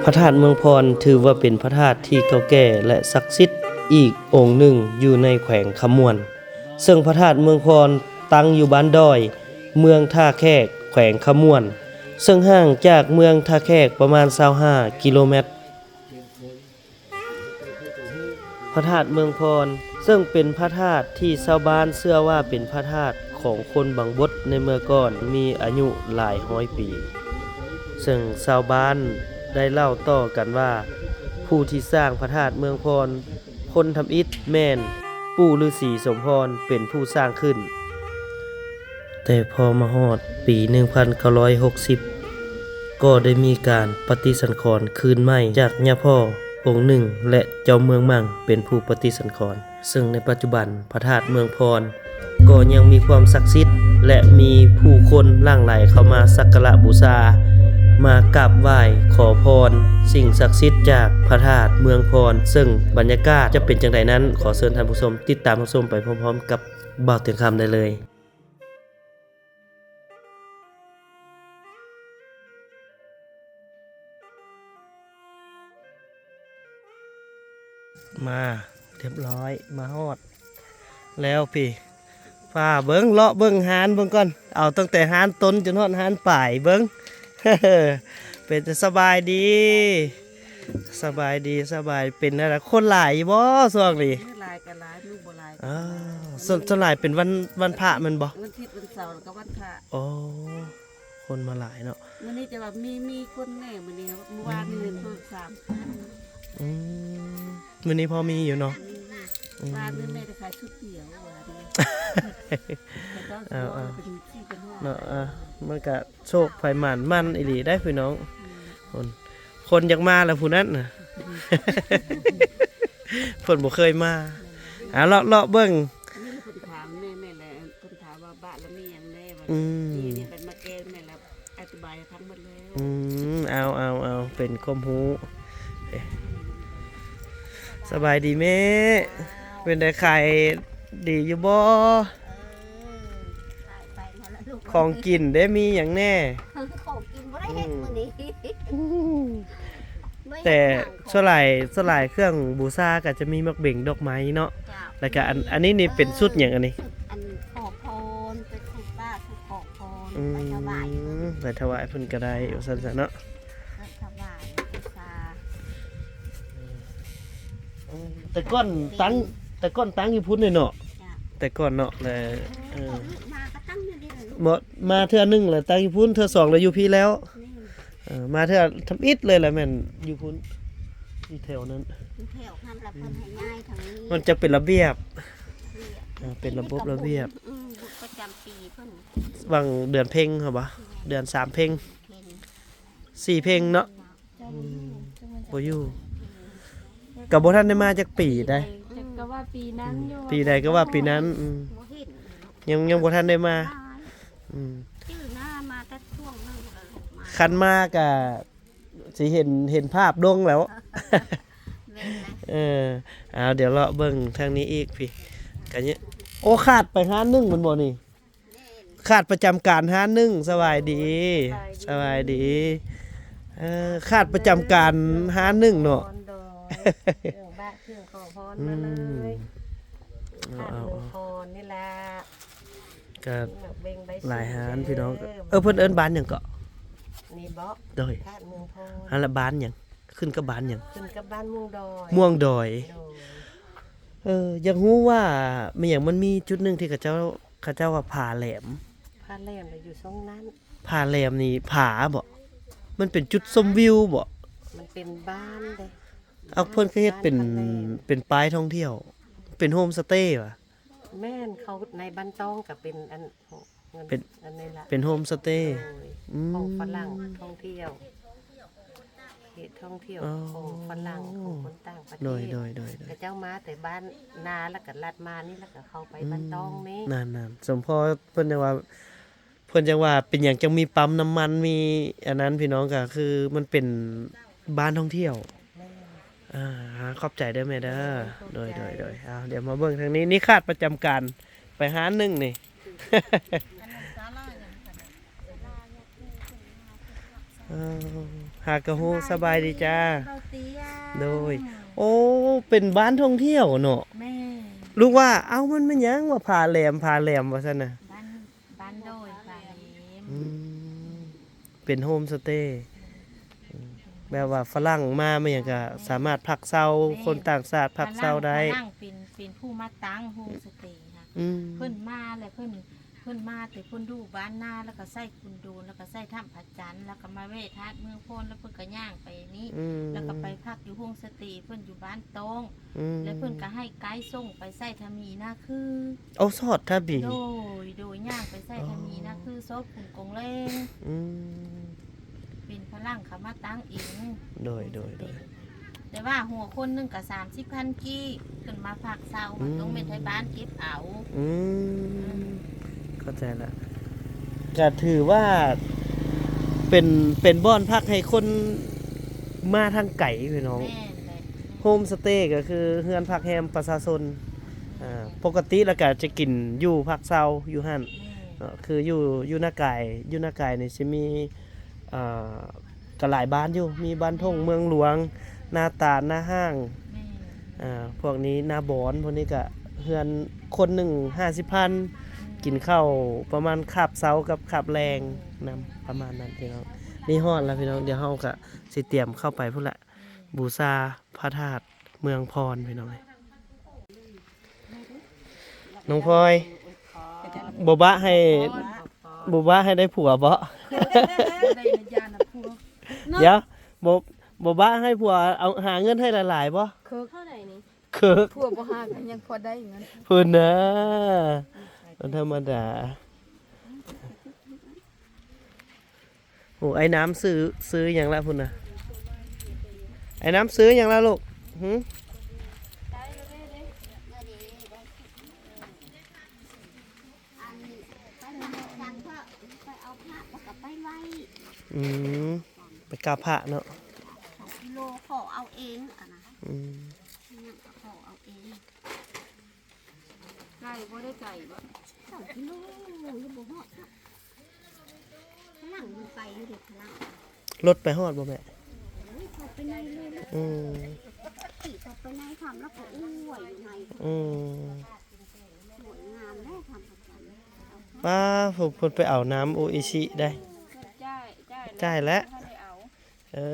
ພະທາດເມືອງພອນຖືວ່າເປັນພະທາດທີ່ເກົ່າແກ່ ແລະ ສັກສິດອີກອົງໜຶ່ງຢູ່ໃນແຂວງຄຳມ່ວນ, ເຊິ່ງພະທາດເມືອງພອນຕັ້ງຢູ່ບ້ານດອຍ, ເມືອງທ່າແຂກ, ແຂວງຄຳມ່ວນ, ເຊິ່ງຫ່າງຈາກເມືອງທ່າແຂກປະມານຊາວຫ້າກິໂລແມັດ. ພະທາດເມືອງພອນ ເຊິ່ງເປັນພະທາດທີ່ຊາວບ້ານເຊື່ອວ່າເປັນພະທາດຂອງຄົນບັງບົດໃນເມື່ອກ່ອນ ມີອາຍຸຫຼາຍຮ້ອຍປີ, ເຊິ່ງຊາວບ້ານໄດ້ເລົ່າຕໍ່ກັນວ່າ ຜູ້ທີ່ສ້າງພະທາດເມືອງພອນ ຄົນທຳອິດແມ່ນປູ່ລືສີສົມພອນເປັນຜູ້ສ້າງຂຶ້ນ. ແຕ່ພໍມາຮອດປີໜຶ່ງພັນເກົ້າຮ້ອຍຫົກສິບ ກໍໄດ້ມີການປະຕິສັງຂອນຄືນໃໝ່ຈາກຍາພໍ່ອົງໜຶ່ງ ແລະ ເຈົ້າເມືອງມັ່ງເປັນຜູ້ປະຕິສັງຂອນ, ເຊິ່ງໃນປັດຈຸບັນພະທາດເມືອງພອນກໍຍັງມີຄວາມສັກສິດ ແລະ ມີຜູ້ຄົນຫຼັ່ງໄຫຼເຂົ້າມາສັກກາລະບູຊາ, ມາກາບໄຫວ້ຂໍພອນສິ່ງສັກສິດຈາກພະທາດເມືອງພອນ, ເຊິ່ງບັນຍາກາດຈະເປັນຈັ່ງໃດນັ້ນ ຂໍເຊີນທ່ານຜູ້ຊົມຕິດຕາມຮັບຊົມໄປພ້ອມໆກັບບ່າວຕຽງຄຳໄດ້ເລີຍ. ມາ ຮຽບຮ້ອຍ ມາຮອດແລ້ວພີ້. ພາເບິ່ງ ເລາະເບິ່ງຮ້ານເບິ່ງກ່ອນ, ເອົາຕັ້ງແຕ່ຮ້ານຕົ້ນຈົນຮອດຮ້ານປາຍເບິ່ງ. ເປັນ ສະບາຍດີ ສະບາຍດີ ສະບາຍ. ເປັນແນວໃດ ຄົນຫຼາຍຢູ່ບໍ່ຊ່ວງນີ້? ມື້ຫຼາຍກໍຫຼາຍ ມື້ບໍ່ຫຼາຍກໍ ອ່າ ຫຼາຍ. ສ່ວນ ສ່ວນຫຼາຍເປັນວັນ ວັນພະແມ່ນບໍ່? ວັນທິດ ວັນເສົາ ແລ້ວກໍວັນພະ. ອໍ ຄົນມາຫຼາຍເນາະ. ມື້ນີ້ແຕ່ວ່າມີ ມີຄົນແດ່ມື້ນີ້, ມື້ວານນີ້ໂທດສາມພັນ. ອືມ ມື້ນີ້ພໍມີຢູ່ເນາະ. ມີຢູ່ ອືມ ວານນີ້ແມ່ໄດ້ຂາຍຊຸດດຽວວານນີ້. ເອົາ ເອົາ ເປັນສີ່ເປັນຫ້າເນາະ. ອ່າ ມັນກະໂຊກໃຜໝານມັນອີ່ຫຼີໄດ໋ພີ່ນ້ອງ. ອືມ ຄົນ ຄົນຢາກມາແລ້ວຜູ້ນັ້ນນະ. ເພິ່ນບໍ່ເຄີຍມາ. ອ່າ ເລາະ ເລາະເບິ່ງ. ນີ້ລະເພິ່ນຖາມແມ່ ແມ່ນແຫຼະ ເພິ່ນຖາມວ່າບ້ານລະມີຫຍັງແດ່ວ່າ. ອືມ ທີ່ນີ້ເພິ່ນມາແກ້ແມ່ນລະ ອະທິບາຍໃຫ້ຟັງໝົດແລ້ວ. ອືມ ເອົາ ເອົາ ເອົາ ເປັນຄວາມຮູ້. ເອີ ສະບາຍດີແມ່. ເປັນໃດ ຂາຍດີຢູ່ບໍ່? ເອີ ຂາຍໄປຫັ້ນລະລູກ. ຂອງກິນເດ້ ມີຫຍັງແດ່? ຂອງກິນບໍ່ໄດ້ເຮັດ ອືມ ມື້ນີ້. ອືມ ແຕ່ສ່ວນຫຼາຍ ສ່ວນຫຼາຍເຄື່ອງບູຊາກໍຈະມີໝາກເບັງ ດອກໄມ້ເນາະ. ເຈົ້າ ແລ້ວກໍອັນ ອັນນີ້ນີ້ເປັນຊຸດຫຍັງອັນນີ້? ເອີ ຊຸດອັນຂໍພອນ ເປັນຊຸດບ້າ ຊຸດຂໍພອນ. ອືມ ໄປຖວາຍເພິ່ນ ໄປຖວາຍເພິ່ນກໍໄດ້ ວ່າຊັ້ນຊະເນາະ. ໄປຖວາຍບູຊາ. ອືມ ແຕ່ກ່ອນຕັ້ງ ແຕ່ກ່ອນຕັ້ງຢູ່ພຸ້ນເດເນາະ. ເຈົ້າ ແຕ່ກ່ອນເນາະ ແລ້ວ ເອີ ເອີ ມາກໍຕັ້ງຢູ່ນີ້ແຫຼະລູກ. ບໍ່ ມາເທື່ອໜຶ່ງແລ້ວຕັ້ງຢູ່ພຸ້ນ ເທື່ອສອງແລ້ວຢູ່ພີ້ແລ້ວ. ແມ່ນ ເອີ ມາເທື່ອທຳອິດເລີຍລະແມ່ນຢູ່ພຸ້ນ ຢູ່ແຖວນັ້ນ ຢູ່ແຖວຫັ້ນລະ. ເພິ່ນໃຫ້ຍ້າຍທາງນີ້ ມັນຈະເປັນລະບຽບ ລະບຽບ ເອີ ເປັນລະບົບລະບຽບ. ອືມ ບຸດປະຈຳປີເພິ່ນ ຫວ່າງເດືອນເພັງຫັ້ນບໍ່? ແມ່ນ ເດືອນສາມເພັງ ເພັງ ສີ່ເພັງເນາະ. ເຈົ້າ ອືມ ບໍ່ຢູ່ ບໍ່ຢູ່ ກໍບໍ່ທັນໄດ້ມາຈັກປີໃດ໋. ຈັກກໍວ່າປີນັ້ນຢູ່ ອືມ ປີໃດກໍວ່າປີນັ້ນ. ອືມ ບໍ່ເຫັນ ຍັງ ຍັງບໍ່ທັນໄດ້ມາ. ອືມ ຈື່ໜ້າມາແຕ່ຊ່ວງນັ້ນລະລູກມາ. ຄັນມາກໍຊິເຫັນ ເຫັນພາບດົງແລ້ວ. ແມ່ນແຫຼະ. ເອີ ເອົາ ດຽວເລາະເບິ່ງທາງນີ້ອີກພີ້ ກະ ໂອ້ ຂາດໄປຮ້ານໜຶ່ງແມ່ນບໍ່ນີ້? ຂາດປະຈຳການຮ້ານໜຶ່ງ. ສະບາຍດີ ສະບາຍດີ ສະບາຍດີ. ເອີ ຂາດປະຈຳການຮ້ານໜຶ່ງເນາະ. ໂດຍ ເຄື່ອງບ້ານເຄື່ອງຂໍພອນມາເລີຍ. ອືມ ທາດເມືອງພອນນີ້ລະ ກະ ມີໝາກເບັງໃບ ຫຼາຍຮ້ານພີ່ນ້ອງ. ເອີ ເພິ່ນເອີ້ນບ້ານຫຍັງເກາະ? ນີ້ບໍ? ໂດຍ ທາດເມືອງພອນ. ຫັ້ນລະ ບ້ານຫຍັງ? ຂຶ້ນກັບບ້ານຫຍັງ? ຂຶ້ນກັບບ້ານມ່ວງດອຍ. ມ່ວງດອຍ. ໂດຍ. ເອີ ຢາກຮູ້ວ່າແມ່ນຫຍັງ ມັນມີຈຸດໜຶ່ງທີ່ເຂົາເຈົ້າ ເຂົາເຈົ້າວ່າຜາແຫຼມ. ຜາແຫຼມລະຢູ່ຊ່ອງນັ້ນ. ຜາແຫຼມນີ້ຜາບໍ? ມັນເປັນຈຸດຊົມວິວບໍ? ມັນເປັນບ້ານເດ້. ເອົາ ເພິ່ນຄືເຮັດເປັນ ບ້ານຜາແຫຼມ ເປັນປ້າຍທ່ອງທ່ຽວ ເປັນໂຮມສະເຕຫວາ? ແມ່ນ ເຂົາໃນບ້ານຕ້ອງກໍເປັນອັນ ເປັນ ອັນນີ້ລະ ເປັນໂຮມສະເຕ. ໂດຍ. ອືມ ຂອງຝຣັ່ງທ່ອງທ່ຽວ ເຂດທ່ອງທ່ຽວ ອໍ ຂອງຝຣັ່ງ ຂອງຄົນຕ່າງປະເທດ. ໂດຍ ໂດຍ ໂດຍ ໂດຍ. ເຂົາເຈົ້າມາແຕ່ບ້ານນາ ແລ້ວກໍລັດມານີ້ ແລ້ວກໍເຂົ້າໄປ ອືມ ບ້ານຕ້ອງນີ້. ນັ້ນໆ ສົມພໍເພິ່ນຈັ່ງວ່າ ເພິ່ນຈັ່ງວ່າເປັນຫຍັງຈັ່ງມີປ້ຳນ້ຳມັນ ມີອັນນັ້ນ ພີ່ນ້ອງ ກໍຄືມັນເປັນບ້ານທ່ອງທ່ຽວ. ແມ່ນ. ອ່າ ຂອບໃຈເດີແມ່ເດີ. ໂດຍ ຂອບໃຈ. ໂດຍ ໂດຍ ໂດຍ. ເອົາ ດຽວມາເບິ່ງທາງນີ້ ນີ້ຂາດປະຈຳການໄປຮ້ານໜຶ່ງນີ້. ອັນນັ້ນສາລາຫຍັງ? ສາລາຫຍັງ? ສາລາຫຍັງ? ສາລາຫຍັງ? ເອີ ຫາກະຮູ້. ສະບາຍດີຈ້າ ສະບາຍດີ ເບົາຕຽງ ໂດຍ. ໂອ້ ເປັນບ້ານທ່ອງທ່ຽວເນາະ. ແມ່ນ. ລູກວ່າ ເອົ້າ ມັນແມ່ນຫຍັງວ່າຜາແຫຼມ ຜາແຫຼມວ່າຊັ້ນນະ. ບ້ານ ບ້ານ ໂດຍ ຜາແຫຼມ. ອືມ ເປັນໂຮມສະເຕ ອືມ ແບບວ່າຝຣັ່ງມາ ມາຫຍັງກະສາມາດພັກເຊົາ ແມ່ນ ຄົນຕ່າງຊາດພັກເຊົາໄດ້. ຝຣັ່ງ ຝຣັ່ງເປັນ ເປັນຜູ້ມາຕັ້ງໂຮມສະເຕນະ. ອືມ ເພິ່ນມາແລ້ວ ເພິ່ນ ເພິ່ນມາແຕ່ເພິ່ນຢູ່ບ້ານນາ ແລ້ວກໍໃສ່ຂຸນໂດນ ແລ້ວກໍໃສ່ຖ້ຳພະຈັນ ແລ້ວກໍມາແວ່ທາດເມືອງພອນ ແລ້ວເພິ່ນກໍຍ່າງໄປນີ້ ອືມ ແລ້ວກໍໄປພັກຢູ່ໂຮມສະເຕເພິ່ນຢູ່ບ້ານຕ້ອງ ອືມ ແລ້ວເພິ່ນກໍໃຫ້ໄກສົ່ງໄປໃສ່ທະມີນາຄື. ໂອ້ ຊອດທະມີ ໂດຍ ໂດຍ ຍ່າງໄປໃສ່ທະມີນາຄື ຊອບຂຸນກົງແລງ. ອືມ ເປັນຝຣັ່ງເຂົາມາຕັ້ງເອງ. ໂດຍ ໂດຍ ໂດຍ. ແຕ່ວ່າຫົວຄົນໜຶ່ງກໍສາມສິບພັນກີບ ຂຶ້ນມາພັກເຊົາ ອືມ ຕ້ອງແມ່ນໄທບ້ານເກັບເອົາ. ອືມ ອືມ ເຂົ້າໃຈລະ. ກໍຖືວ່າເປັນ ເປັນບ່ອນພັກໃຫ້ຄົນມາທາງໄກພີ່ນ້ອງ. ແມ່ນແຫຼະ. ໂຮມສະເຕກໍຄືເຮືອນພັກແຮມປະຊາຊົນ. ອືມ ອ່າ ປົກກະຕິແລ້ວກໍຈະກິນຢູ່ພັກເຊົາຢູ່ຫັ້ນ. ແມ່ນ. ເນາະ ຄືຢູ່ ຢູ່ນາກາຍ ຢູ່ນາກາຍນີ້ຊິມີ ອ່າ ກໍຫຼາຍບ້ານຢູ່ ມີບ້ານທົ່ງ ແມ່ນ ເມືອງຫຼວງ ນາຕານ ນາຫ້າງ ແມ່ນ ອ່າ ພວກນີ້ ນາບອນ ພວກນີ້ກະເຮືອນຄົນໜຶ່ງຫ້າສິບພັນ ອືມ ກິນເຂົ້າປະມານຄາບເຊົ້າກັບຄາບແລງ ແມ່ນ ນຳ ປະມານນັ້ນພີ່ນ້ອງ. ນີ້ຮອດແລ້ວພີ່ນ້ອງ ດຽວເຮົາກະຊິຕຽມເຂົ້າໄປພຸ້ນລະ ແມ່ນ ບູຊາພະທາດເມືອງພອນພີ່ນ້ອງເອີຍ. ນ້ອງພອຍ ບໍ່ບະໃຫ້ ບໍ່ບະໃຫ້ໄດ້ຜົວບໍ? ດຽວ ບໍ່ ບໍ່ບະໃຫ້ຜົວເອົາ ຫາເງິນໃຫ້ຫຼາຍໆບໍ? ເຄິກ ເທົ່າໃດນີ້? ເຄິກ ຜົວບໍ່ຫາກໍຍັງພໍໄດ້ເງິນ ພຸ້ນນະ ບໍ່ທຳມະດາ. ໂອ້ ໄອ້ນ້ຳຊື້ ຊື້ຫຍັງລະພຸ້ນນະ? ໄອ້ນ້ຳຊື້ຫຍັງລະລູກ? ຫື? ອັນ ໄປເອົາພະ ໄປເອົາພະ ແລ້ວກໍໄປໄຫວ້. ອືມ ໄປກາບພະເນາະ. ສອງກິໂລ ຂໍເອົາເອງ ອັນນະ. ອືມ ຫຍັງກໍຂໍເອົາເອງ. ໄກບໍ່? ໄດ້ໄກບໍ່? ສອງກິໂລ ຍັງບໍ່ຮອດເນາະ. ພະຫຼັງມັນໄປຢູ່ເດ ພະຫຼັງ. ລົດໄປຮອດບໍ່ແມ່? ໂອ້ຍ ເຂົ້າໄປໃນເລີຍ. ອືມ ເຂົ້າໄປໃນຖ້ຳແລ້ວກໍ ໂອ້ຍ ຢູ່ໃນ. ອືມ ສວຍງາມແລ້ວຖ້ຳພະຈັນ. ປ້າ ເພິ່ນ ເພິ່ນໄປເອົານ້ຳໂອອິຊິໄດ໋. ຈ່າຍ ຈ່າຍແລ້ວ ເອີ.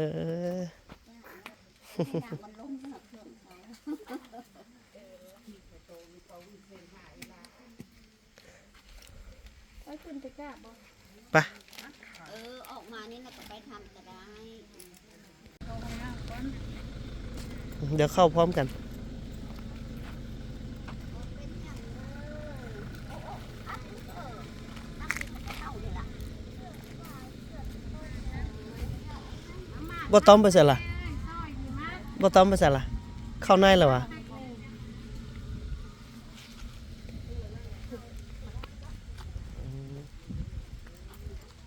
ໄປຂຶ້ນໄປກາບບໍ່? ໄປ ເອີ ອອກມານີ້ນະ ກໍໄປທຳກໍໄດ້. ດຽວເຂົ້າພ້ອມກັນ. ບໍ່ຕ້ອມໄປໃສລະ? ບໍ່ຕ້ອມໄປໃສລະ? ເຂົ້າໃນແລ້ວຫວາ?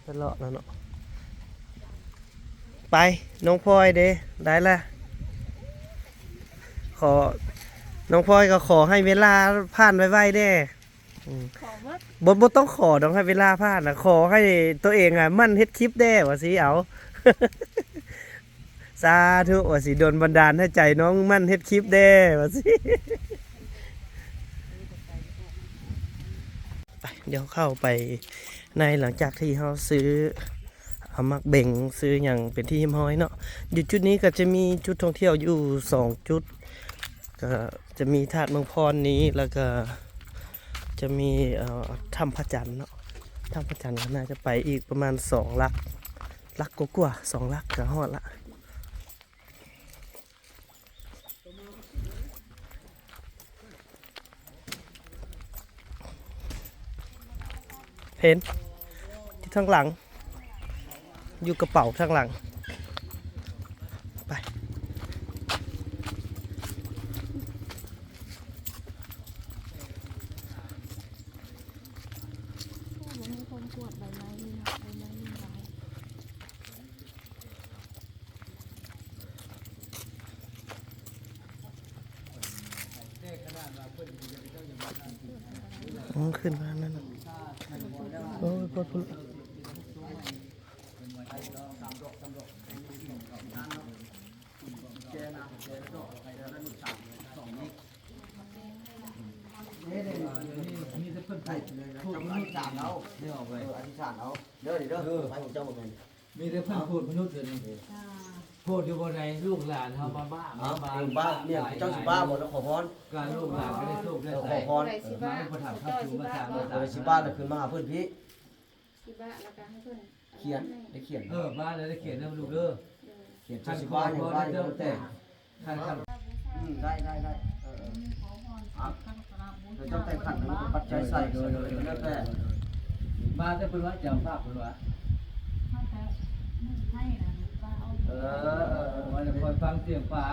ໄປເລາະແລ້ວເນາະ. ໄປ ນ້ອງພອຍເດ້ ໄດ້ລະ. ຂໍ ນ້ອງພອຍກໍຂໍໃຫ້ເວລາຜ່ານໄວໆເດ້. ອືມ ບໍ່ ບໍ່ຕ້ອງຂໍດອກໃຫ້ເວລາຜ່ານນະ ຂໍໃຫ້ຕົວເອງອະໝັ່ນເຮັດຄລິບແດ່ວ່າຊີ້ ເອົາ. ສາທຸ ວ່າຊິດົນບັນດານໃຫ້ໃຈນ້ອງໝັ່ນເຮັດຄລິບແດ່ວ່າຊິ. ໄປ ດຽວເຂົ້າໄປໃນ ຫຼັງຈາກທີ່ເຮົາຊື້ ອາ ໝາກເບັງ ຊື້ຫຍັງເປັນທີ່ຮຽບຮ້ອຍເນາະ. ຢູ່ຈຸດນີ້ກໍຈະມີຈຸດທ່ອງທ່ຽວຢູ່ສອງຈຸດ ກໍຈະມີທາດເມືອງພອນນີ້ ແລ້ວກໍຈະມີ ເອີ ຖ້ຳພະຈັນເນາະ. ຖ້ຳພະຈັນກໍໜ້າຈະໄປອີກປະມານສອງຫຼັກ ຫຼັກກວ່າໆ ສອງຫຼັກກໍຮອດລະ. ເຫັນ ທີ່ທາງຫຼັງ ຢູ່ກະເປົາທາງຫຼັງ. ໄປ ໂອ້ ບໍ່ມີຄົນກວດໃບໄມ້ນີ້ເນາະ ໃບໄມ້ນີ້ຫຼາຍ. ໂອ້ ຂຶ້ນມານັ້ນນະ ໂອ້ຍ ໂພດພຸ້ນ. ສາມດອກ ສາມດອກ ແຈນະ ແຈນະດອກ ແຈນະໜຶ່ງ ສາມ ສອງ ນີ້ ມີແຕ່ເພິ່ນ ເຈົ້າອະທິຖານເອົາ ເອີ ອະທິຖານເອົາເດີ ນີ້ເດີ ເອີ ໄປຂອງເຈົ້າບໍ່ແມ່ນ ມີແຕ່ເພິ່ນໂພດມະນຸດດຽວນີ້ ໂພດຢູ່ບໍ່ໃດ ລູກຫຼານເຮົາມາບ້າ ມາບ້າ ເອີ ບ້າ ເຂົາເຈົ້າຊິບ້າບໍ່ ແລ້ວຂໍພອນ ກະລູກຫຼານກະໄດ້ໂຊກໄດ້ ເອີ ໄຊ ຂໍພອນ ເອີ ມາອຸປະຖຳຄ້ຳຊູມາສ້າງ ຜູ້ໃດຊິບ້າ ຜູ້ໃດຊິບ້າລະຂຶ້ນມາຫາເພິ່ນພີ້ ຊິບ້າລະກະໃຫ້ເພິ່ນ ຂຽນ ໄດ້ຂຽນ ເອີ ບ້າລະໄດ້ຂຽນນຳລູກເດີ ຂຽນເຈົ້າຊິບ້າຫຍັງບ້າຫຍັງແຕ່ ຄັນ ຄັນ ອືມ ໄດ້ ໄດ້ ໄດ້ ເອີ ເອີ ອ່ະ ເດີ ເຈົ້າແຕ່ງຂັນ ແລ້ວກໍປັດໄຈໃສ່ ໂດຍ ໂດຍ ໂດຍ ແລ້ວແຕ່ ມາແຕ່ເພິ່ນວ່າຈະເອົາພາບເພິ່ນວ່າ ມາແຕ່ເມືອງໄທນະ ວ່າເອົາ ເອີ ເອີ ເອີ ວ່າຈະຄອຍຟັງສຽງຟ້າ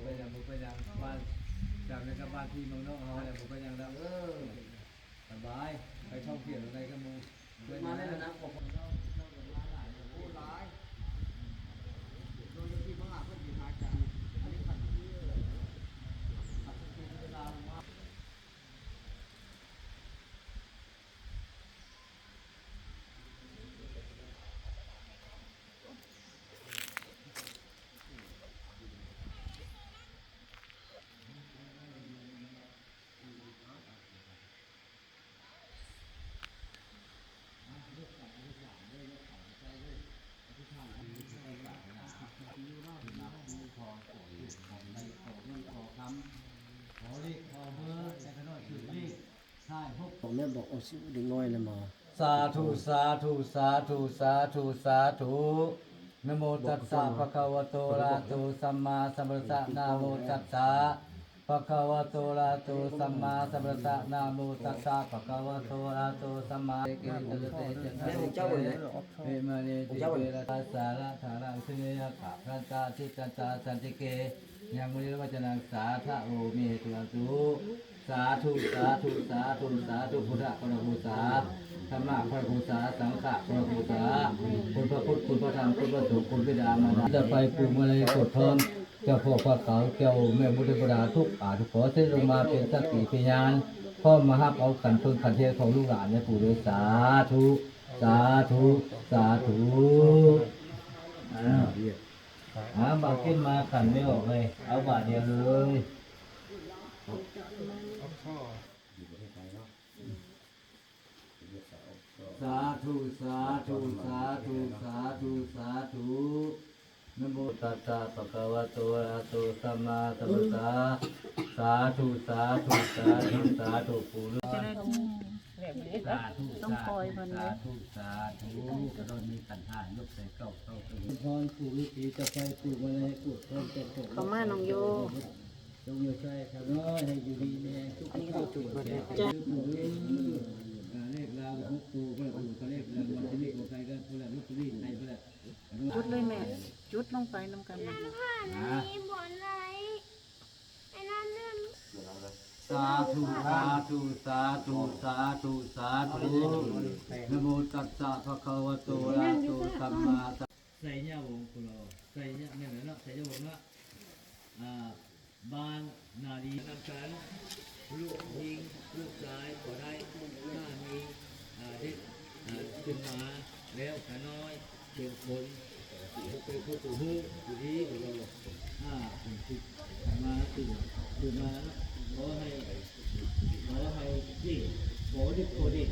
ເປັນຫຍັງ ບໍ່ເປັນຫຍັງ ບ້ານ ຈຳໄດ້ກັບບ້ານພີ່ເມືອງນ້ອງເຮົາແຫຼະ ບໍ່ເປັນຫຍັງດອກ ເອີ ສະບາຍ ໄປທ່ອງທ່ຽວໃດກັບໝູ່ ມາແລ້ວນະ ຂອບຄຸນເຈົ້າ ເຈົ້າກໍມາຫຼາຍ ໂອ້ ຫຼາຍ ໂດຍທີ່ມາຫາເພິ່ນ ເປັນອາຈານ ອັນນີ້ຄັນ ຄັນເວລາວ່າງ ແມ່ບອກເອົາຊິເດັກນ້ອຍແລ້ວມາ ສາທຸ ສາທຸ ສາທຸ ສາທຸ ສາທຸ ນະໂມຕັດສະ ພະຄະວະໂຕ ອະລະຫະໂຕ ສຳມາສຳພຸດທັດສະ ນະໂມຕັດສະ ພະຄະວະໂຕ ອະລະຫະໂຕ ສຳມາສຳພຸດທັດສະ ນະໂມຕັດສະ ພະຄະວະໂຕ ອະລະຫະໂຕ ສຳມາ ເກ ຈະເຕ ຈະ ເມມາເນ ເມາເນ ເຈ ເກ ລະ ສາ ລະ ທາ ລະ ວິສະເນ ຍະ ຂະ ພັນຕາ ທິ ຕັນຕາ ສັນຕິ ເກ ຍັງ ມຸນີ ລະ ວັດຈະນັງ ສາທະ ໂອ ເມ ເທ ຕຸ ສາທຸ ສາທຸ ສາທຸ ສາທຸ ພຸດທະ ຄະລະພູຊາ ທຳມະ ຄະລະພູຊາ ສັງຂະ ຄະລະພູຊາ ຄຸນພະພຸດ ຄຸນພະທຳ ຄຸນພະສົງ ຄຸນບິດາມານດາ ຈະໄປປູມາໄລກົດທອງ ເຈົ້າພໍ່ພະຂາວ ເຈົ້າແມ່ບຸດເທວະດາ ທຸກອາທຸກຂໍ ເສດລົງມາເປັນສັກຂີພະຍານ ພ້ອມມາຮັບເອົາຂັນເພິ່ງຂັນທຽນຂອງລູກຫຼານໃນປູເດີ ສາທຸ ສາທຸ ສາທຸ ອາ ບາດຂຶ້ນມາຂັນໄດ້ອອກເລີຍ ເອົາບາດດຽວເລີຍ. ສາທຸ ສາທຸ ສາທຸ ສາທຸ ສາທຸ ນະໂມຕັດສະ ພະຄະວະໂຕ ອະລະຫະໂຕ ສຳມາສຳພຸດທັດສະ ສາທຸ ສາທຸ ສາທຸ ສາທຸ ປູ ສາທຸ ສາທຸ ສາທຸ ກະໂດດມີຂັນຫ້າ ຍົກໃສ່ເກົ້າ ເກົ້າ ເກົ້າ ພອນ ປູ ລືສີ ຕະໄຄ ປູ ມະລາຍ ປູ ພອນ ເຂົ້າມາ ນ້ອງໂຍ ຈົງຢູ່ໃສ່ຂ້ານ້ອຍໃຫ້ຢູ່ດີມີແຮງສຸຂະພາບ ເລກລາວຫົກໂຕ ເລກລາງວັນທີ່ໜຶ່ງຂອງໄທ ເລກລອດເຕີຣີໄທ ຈຸດເລີຍແມ່ ຈຸດລົງໄປນຳກັນ ອັນນັ້ນຫານມີບ່ອນໄຫຼ ອັນນັ້ນ ສາທຸ ສາທຸ ສາທຸ ສາທຸ ສາທຸ ນະໂມຕັດສະ ພະຄະວະໂຕ ອະລະຫະໂຕ ສຳມາສຳ ໄຊຍະວົງພຸ້ນລະ ໄຊຍະ ແມ່ນແຫຼະເນາະ ໄຊຍະວົງເນາະ ອ່າ ບ້ານນາດີນຳກັນ ລູກຍິງລູກຊາຍກໍໄດ້ ຖ້າມີ ອ່າ ເດັກ ອ່າ ຂຶ້ນມາແລ້ວຂ້ານ້ອຍເປັນຄົນ ເປັນຄົນຜູ້ຮູ້ຜູ້ດີ ອາ ເປັນຜູ້ມາຂຶ້ນ ຂຶ້ນມາເນາະ ຂໍໃຫ້ ຂໍໃຫ້ເດັກ ຂໍດິບຂໍເດັກ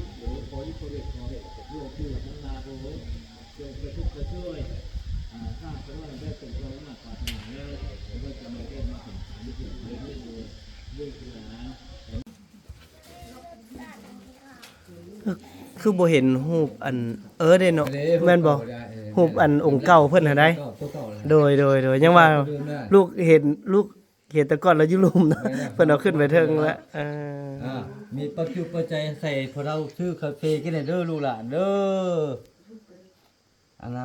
ຂໍດິບຂໍເດັກ ຂໍໃຫ້ຫຼວງປູ່ທັງຫຼາຍ ຈົ່ງປະຊຸກປະຊ່ວຍ ອາ ຖ້າສະວ່າງໄດ້ສົມຄວາມປາດຖະໜາແລ້ວ ກໍຈະມາເກີດມາເປັນສາມີເປັນເພື່ອນເລີຍ ລູກຫຼານ ຄື ຄືບໍ່ເຫັນຮູບອັນ ເອີເດ້ເນາະ ແມ່ນບໍ່? ຮູບອັນອົງເກົ່າເພິ່ນຫັ້ນໃດ໋ ໂຕເກົ່າ ໂຕເກົ່າ ໂດຍ ໂດຍ ໂດຍ ຍັງວ່າລູກເຫັນ ລູກເຫັນແຕ່ກ່ອນລະຢູ່ລຸ່ມເນາະ ແມ່ນແລ້ວ ເພິ່ນເອົາຂຶ້ນໄປເທິງລະ ເອີ ອ່າ ມີປັດຈຸປັດໄຈໃສ່ພວກເຮົາຊື້ກາເຟກິນແດ່ເດີ ລູກຫຼານເດີ. ອັນນະ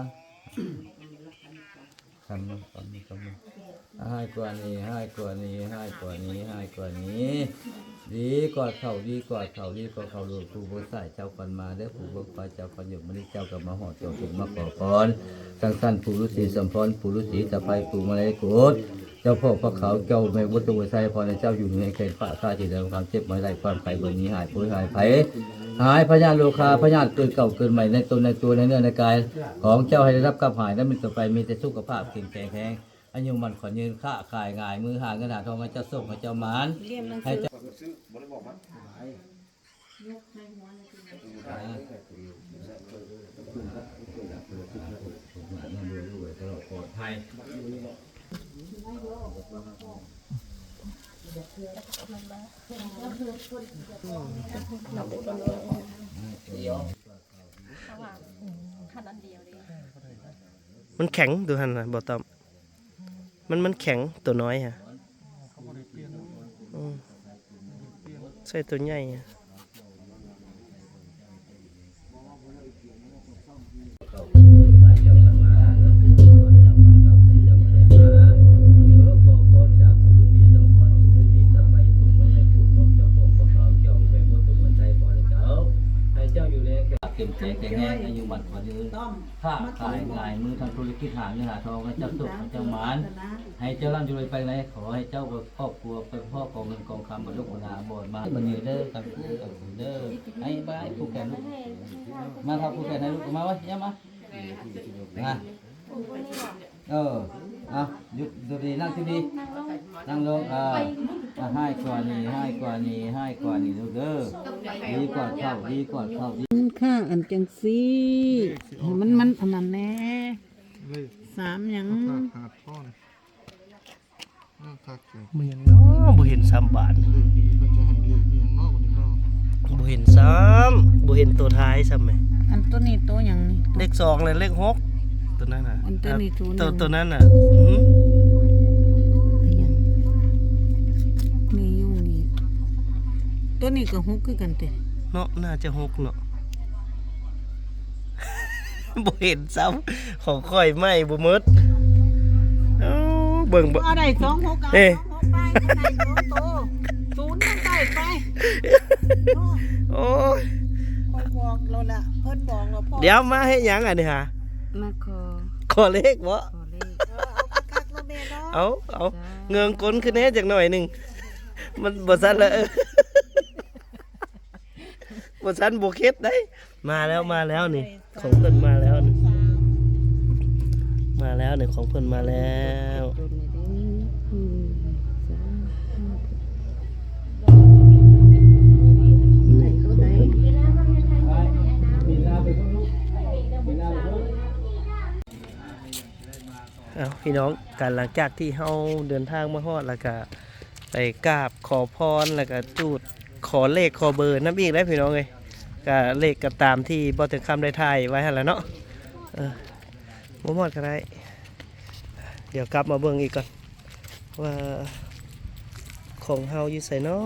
ຄຳໜຶ່ງ ຄຳໜຶ່ງ ຄຳໜຶ່ງ ຮ້າຍກວ່ານີ້ ຮ້າຍກວ່ານີ້ ຮ້າຍກວ່ານີ້ ຮ້າຍກວ່ານີ້ ດີກວ່າເກົ່າ ດີກວ່າເກົ່າ ດີກວ່າເກົ່າ ຫຼວງປູ່ບໍ່ສາຍເຈົ້າຄວັນມາເດີ ປູ່ເບິ່ງຄວາຍເຈົ້າຄວັນຢູ່ ມື້ນີ້ເຈົ້າກໍມາຮອດຕົວເພິ່ນມາຂໍພອນ ຈັ່ງຊັ້ນ ປູ່ລືສີສຳພອນ ປູ່ລືສີຕະໄຄ ປູ່ມະລາຍກຸດ ເຈົ້າພໍ່ພະຂາວ ເຈົ້າແມ່ບຸດຕົວໄຊ ຂໍໃຫ້ເຈົ້າຢູ່ໃນແຄນຟ້າ ຂ້າທີ່ເດີນຄວາມເຈັບ ບໍ່ໃຫ້ໄດ້ຄວາມໄຂ້ ບໍ່ໜີຫາຍໂພຍຫາຍໄພ ຫາຍພະຍາດໂລຄາ ພະຍາດເກີດເກົ່າເກີດໃໝ່ ໃນຕົນໃນຕົວ ໃນເນື້ອໃນກາຍຂອງເຈົ້າ ໃຫ້ໄດ້ຮັບກັບຫາຍ ແລ້ວມີຕໍ່ໄປມີແຕ່ສຸຂະພາບເຂັ້ມແຂງແຮງ ອາຍຸໝັ້ນຂວັນຍືນ ຄ້າຂາຍງ່າຍ ມືຫາເງິນຫາທອງ ໃຫ້ເຈົ້າໂຊກໃຫ້ເຈົ້າໝານ ໃຫ້ເຈົ້າ ມັນແຂງໂຕຫັ້ນນະ ບໍ່ຕ້ອມ. ມັນ ມັນແຂງ ໂຕນ້ອຍຫະ. ອືມ ໃສ່ໂຕໃຫຍ່ຫະ. ເຕັມໃຈແຂງແຮງ ອາຍຸໝັ້ນຂວັນຍືນ ຄ້າຂາຍງ່າຍ ມືທຳທຸລະກິດ ຫາເງິນຫາທອງ ໃຫ້ເຈົ້າໂຊກໃຫ້ເຈົ້າໝານ ໃຫ້ເຈົ້າລ່ຳຢູ່ໄປໃນ ຂໍໃຫ້ເຈົ້າກັບຄອບຄົວໄປພໍ້ກອງເງິນກອງຄຳ ບັນລຸບັນນາ ບໍ່ມາບັນຍືນເດີ ກັບຜູ້ກັບຜູ້ເດີ ໃຫ້ບາຍຜູ້ແຂນລູກ ມາເທົ່າຜູ້ແຂນໃຫ້ລູກ ມາໄວ້ ຍາມມາ ມາ ເອີ ເອົາ ຢຸດ ຢຸດດີ ນັ່ງທີ່ດີ ນັ່ງລົງ ເອີ ອາ ຮ້າຍກວ່ານີ້ ຮ້າຍກວ່ານີ້ ຮ້າຍກວ່ານີ້ລູກເດີ ດີກວ່າເກົ່າ ດີກວ່າເກົ່າ ດີ ມັນຄ່າອັນຈັ່ງຊີ້ ໃຫ້ມັນ ມັນອັນນັ້ນແດ່ ເລກ ສາມຫຍັງ ພະທາດຫາດທອນ ເອີ ຄັກຢູ່ ແມ່ນຫຍັງເນາະ ບໍ່ເຫັນຊ້ຳບາດ ເລກຢູ່ນີ້ເພິ່ນຈະໃຫ້ເລກອີ່ຫຍັງເນາະ ບັດນີ້ເນາະ ບໍ່ເຫັນຊ້ຳ ບໍ່ເຫັນໂຕທ້າຍຊ້ຳແໝ່ ອັນໂຕນີ້ໂຕຫຍັງນີ້ ເລກສອງ ແລະ ເລກຫົກ ໂຕນັ້ນນະ ອັນໂຕນີ້ໂຕນັ້ນ ໂຕນັ້ນນະ ຫື ອີຫຍັງ ມີຢູ່ນີ້ ໂຕນີ້ກໍຫົກຄືກັນຕິ ເນາະ ໜ້າຈະຫົກເນາະ. ບໍ່ເຫັນຊ້ຳ ຂອງຂ້ອຍໄໝ້ບໍ່ໝົດ ເອົາ ເບິ່ງ ບໍ່ ເອົາໄດ້ສອງຫົກ ເອີ ສອງຫົກໄປ ໄດ້ສອງໂຕ ສູນມັນໄດ້ໄປ ໂອ້ຍ ຂ້ອຍບອກແລ້ວລະ ເພິ່ນບອກແລ້ວ ດຽວມາເຮັດຫຍັງອັນນີ້ຫາ ມາຂໍ ຂໍເລກບໍ ຂໍເລກ ເອີ ເອົາຄັກໆເນາະແມ່ເນາະ ເອົາ ເອົາ ເງິງກົ້ນຂຶ້ນແດ່ຈັກໜ້ອຍໜຶ່ງ ມັນບໍ່ຊັ້ນລະ ເອີ ບໍ່ຊັ້ນບໍ່ເຄັດໄດ໋ ມາແລ້ວ ມາແລ້ວນີ້ ຂອງເພິ່ນມາແລ້ວນີ້ ມາແລ້ວນີ້ ຂອງເພິ່ນມາແລ້ວ ເອົາ ພີ່ນ້ອງ ກະຫຼັງຈາກທີ່ເຮົາເດີນທາງມາຮອດ ແລ້ວກະໄປກາບຂໍພອນ ແລ້ວກະຈູດ ຂໍເລກຂໍເບີນຳອີກເດ້ພີ່ນ້ອງເອີຍ ກະເລກກະຕາມທີ່ບໍ່ເຖິງຄຳໄດ້ຖ່າຍໄວ້ຫັ້ນແຫຼະເນາະ ເອີ ບໍ່ໝົດກໍໄດ້ ດຽວກັບມາເບິ່ງອີກກ່ອນວ່າຂອງເຮົາຢູ່ໃສເນາະ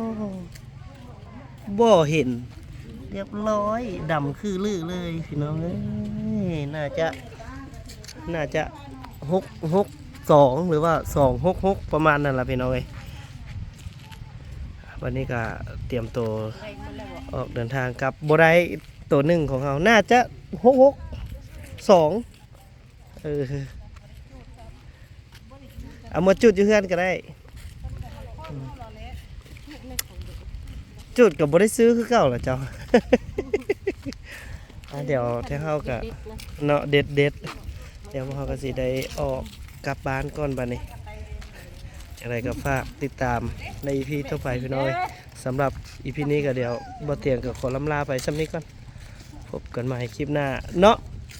ບໍ່ເຫັນ ລຽບຮ້ອຍ ດຳຄືລືເລີຍພີ່ນ້ອງເອີຍ ໜ້າຈະ ໜ້າຈະ ຫົກຫົກສອງ ຫຼືວ່າ ສອງຫົກຫົກ ປະມານນັ້ນລະພີ່ນ້ອງເອີຍ ບັດນີ້ກະຕຽມໂຕອອກເດີນທາງກັບ ບໍ່ໄດ້ໂຕໜຶ່ງຂອງເຮົາ ໜ້າຈະ ຫົກຫົກສອງ ເອີ ເອົາມາຈູດຢູ່ເຮືອນກໍໄດ້ ຈູດກໍບໍ່ໄດ້ຊື້ຄືເກົ່າລະເຈົ້າ ອ່າ ດຽວທາງເຮົາກະເນາະ ເດັດໆ ດຽວພວກເຮົາກະຊິໄດ້ອອກກັບບ້ານກ່ອນບັດນີ້ ຈັ່ງໃດກໍຝາກຕິດຕາມໃນອີພີຕໍ່ໄປພີ່ນ້ອງເອີຍ ສຳລັບອີພີນີ້ກໍດຽວບ່າວຕຽງກໍຂໍລ່ຳລາໄປສ່ຳນີ້ກ່ອນ ພົບກັນໃໝ່ຄລິບໜ້າເນາະ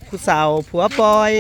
ຜູ້ສາວຜົວປ່ອຍ.